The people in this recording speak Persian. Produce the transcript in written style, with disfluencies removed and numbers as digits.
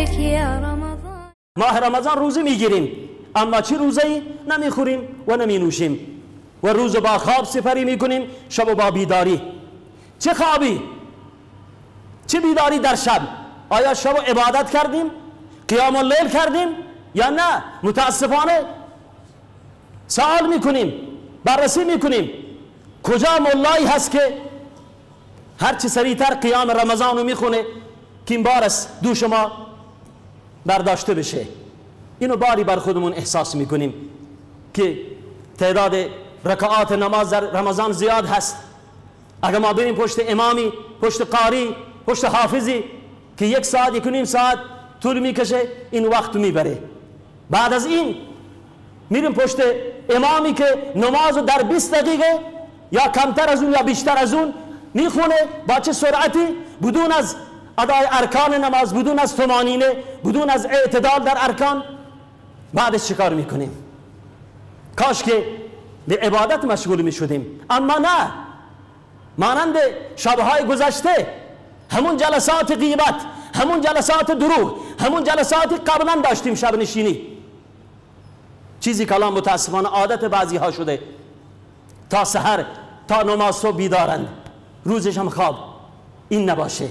وينك يا رمضان. ماه رمضان روزه میگیریم، اما چه روزه ای؟ نمیخوریم و نمینوشیم و روز با خواب سپری میکنیم، شب با بیداری. چه خوابی؟ چه بیداری در شب؟ آیا شب عبادت کردیم؟ قیام اللیل کردیم یا نه؟ متاسفانه سوال میکنیم، بررسی میکنیم، کجا ملایی هست که هرچی سریعتر قیام رمضان رو میخونه که این بار از دوش ما برداشته بشه؟ اینو باری بر خودمون احساس میکنیم که تعداد رکعات نماز در رمضان زیاد هست. اگر ما بریم پشت امامی، پشت قاری، پشت حافظی که 1 ساعت 1.5 ساعت طول میکشه، این وقت میبره. بعد از این میریم پشت امامی که نماز در 20 دقیقه یا کمتر از اون یا بیشتر از اون میخونه، با چه سرعتی، بدون از ادای ارکان نماز، بدون از طمانینه، بدون از اعتدال در ارکان. بعدش چیکار میکنیم؟ کاش که به عبادت مشغول میشدیم، اما نه، مانند شبهای گذشته همون جلسات غیبت، همون جلسات دروغ، همون جلسات قبلا داشتیم، شب نشینی، چیزی که الان متاسفانه عادت بعضی ها شده، تا سحر تا نماز صبح بیدارند، روزش هم خواب. این نباشه.